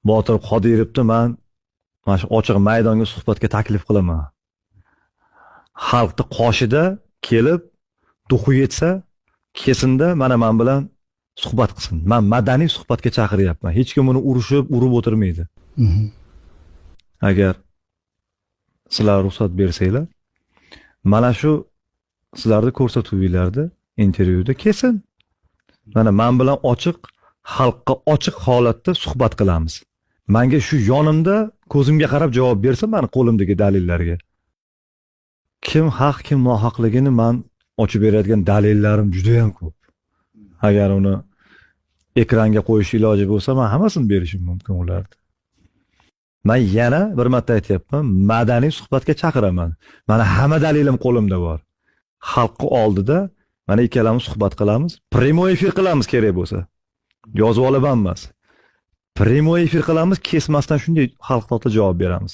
Botir Qodirovni man mana shu ochiq maydonga suhbatga taklif qilaman. Xalqni qoshida kelib duxi yetsa, kelsinda mana man bilan suhbat qilsin. Man madaniy suhbatga chaqiryapman. Hech kim uni urushib, urib o'tirmaydi. Agar sizlar ruxsat bersanglar, mana shu sizlarni ko'rsatuvinglarda, intervyuda kelsin. Mana man bilan ochiq, xalqqa ochiq holatda suhbat qilamiz. Manga shu yonimda ko'zimga qarab javob bersa, mani qo'limdagi dalillarga. Kim haq, kim nohaqligini man ochib beradigan dalillarim juda ham ko'p. Agar uni ekranga qo'yish iloji bo'lsa, man hammasini berishim mumkin ularni. Man yana bir marta aytyapman, madaniy suhbatga chaqiraman. Mana hamma dalilim qo'limda bor. Xalqni oldida mana ikkalamiz suhbat qilamiz, прямой efir qilamiz kerak bo'lsa. Yozib olib emas. Прямой efir qilamiz, kesmasdan shunday xalq oldida javob beramiz.